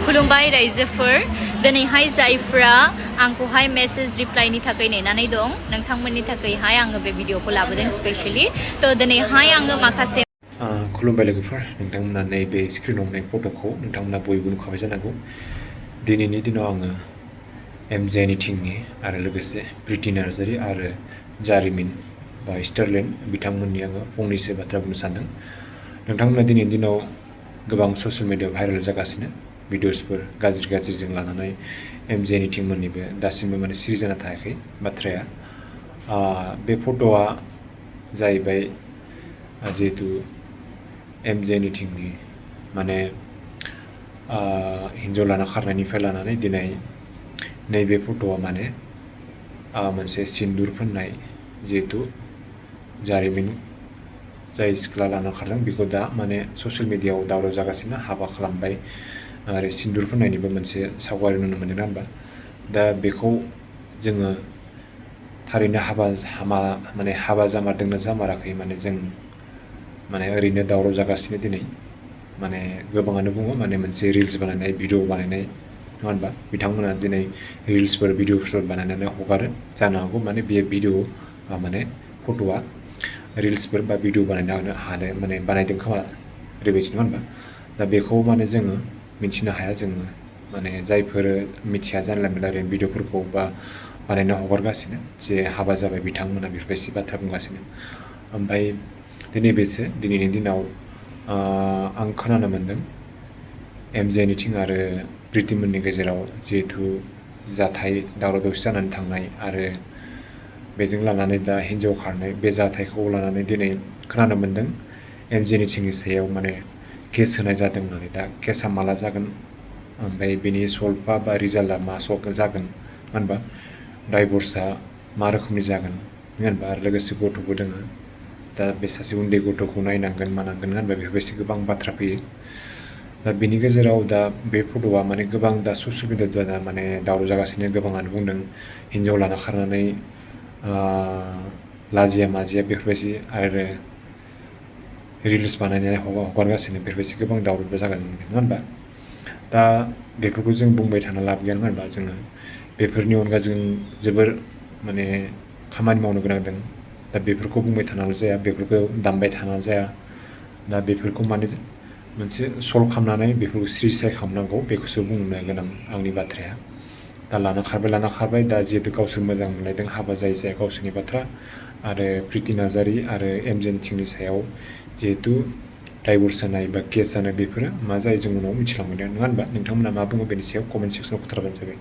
खुलुमबाय रायजोफोर दिनैहाय जायफ्रा आंखौहाय मेसेज रिप्लाइनि थाखाय नेनानै दं नोंथांमोननि थाखायहाय आङो बे भिडिअखौ लाबोदों स्पेशली थ' दिनैहाय आङो माखासे खुलुमबाय लोगोफोर नोंथांमोना नैबे स्क्रिनाव नाय फट'खौ नोंथांमोना बयबो नुखाबाय जानांगौ दिनैनि दिनाव आङो एमजेनि टिमनि आरो लोगोसे प्रिति नार्जारी आरो जारिमिन बा स्टारलेन्ड बिथांमोननि आङो फंनैसो बाथ्रा बुंनो सानदों नोंथांमोना दिनैनि दिनाव गोबां ससियेल मिडियायाव भाइरेल जागासिनो भिडिअसफोर गाज्रिजों लानानै एमजेनि टिममोननिबो दासिमबो माने सिरि जाना थायाखै बाथ्राया बे फट'आ जाहैबाय जिहेतु एमजेनि टिमनि माने हिन्जाव लाना खारनायनिफ्राय लानानै दिनै नैबे फट'आ माने मोनसे सिन्दुर फोननाय जिहेतु जारिमिन जाय सिख्ला लाना खारदों बेखौ दा माने ससियेल मिडियायाव दावराव जागासिनो हाबा खालामबाय आरो सिन्दुर फोननायनिबो मोनसे सावगारि नुनो मोनदों होनबा दा बेखौ जोङो थारैनो हाबा जामारदोंना जामाराखै माने जों माने ओरैनो दावराव जागासिनो दिनै माने गोबाङानो बुङो माने मोनसे रिल्स बानायनाय भिडिअ बानायनाय नङा होनबा बिथांमोना दिनै रिल्सफोर भिडिअफोर बानायनानै हगारो जानो हागौ माने बे भिडिअ माने फट'आ रिल्सफोर बा भिडिअ बानायनो हानो माने बानायदों खोमा ओरैबायदि नङा होनबा दा बेखौ माने जोङो मिथिनो हाया जोङो माने जायफोर मिथिया जानला मोनला ओरैनो भिडिअफोरखौ बा बानायना हगारगासिनो जे हाबा जाबाय बिथांमोना बेफोरबायदि बाथ्रा बुंगासिनो ओमफ्राय दिनैनि दिनाव आं खोनानो मोन्दों एमजेनि टिम आरो प्रितिमोननि गेजेराव जिहेतु जाथाय दावराव दावसि जानानै थांनाय आरो बेजों लानानै दा हिन्जाव खारनाय बे जाथायखौ लानानै दिनै खोनानो मोन्दों एमजेनि टिमनि सायाव माने केस होनाय जादों होननानै दा केसा माला जागोन ओमफ्राय बेनि सल्भआ बा रिजाल्टआ मा जागोन होनबा डाइभर्सआ मा रोखोमनि जागोन होनबा आरो लोगोसे गथ'बो दोङो दा बे सासे उन्दै गथ'खौ नायनांगोन मानांगोन होनबा बेफोरबायदि गोबां बाथ्रा फैयो दा बिनि गेजेराव दा बे फट'आ माने गोबां दा ससियेल मिडियायाव माने दावराव जागासिनो गोबाङानो बुंदों हिन्जाव लाना खारनानै लाजिया माजिया बेफोरबायदि आरो रिल्स बानायनानै हगारगासिनो बेफोरबायदि गोबां दावरावबो जागासिनो नङा होनबा दा बेफोरखौ जों बुंबाय थानो लाब गैया होनबा जोङो बेफोरनि अनगा जों जोबोर माने खामानि मावनो गोनां दं दा बेफोरखौ बुंबाय थानांगौ जाया बेफोरखौ दामबाय थानांगौ जाया दा बेफोरखौ माने मोनसे सल्भ खालामनानै बेफोरखौ स्राय खालामनांगौ बेखौसो बुंनो गोनां आंनि बाथ्राया दा लाना खारबाय दा जिहेतु गावसोर मोजां मोनलायदों हाबा जाया गावसोरनि बाथ्रा आरो प्रिति नार्जारी आरो एमजेनि टिमनि सायाव जिहेतु डाइभर्स जानाय बा केस जानाय बेफोरो मा जायो जों उनाव मिथिलांगोन नङा होनबा नोंथांमोना मा बुङो बेनि सायाव कमेन्ट सेक्सनाव खोन्थाबानो जाबाय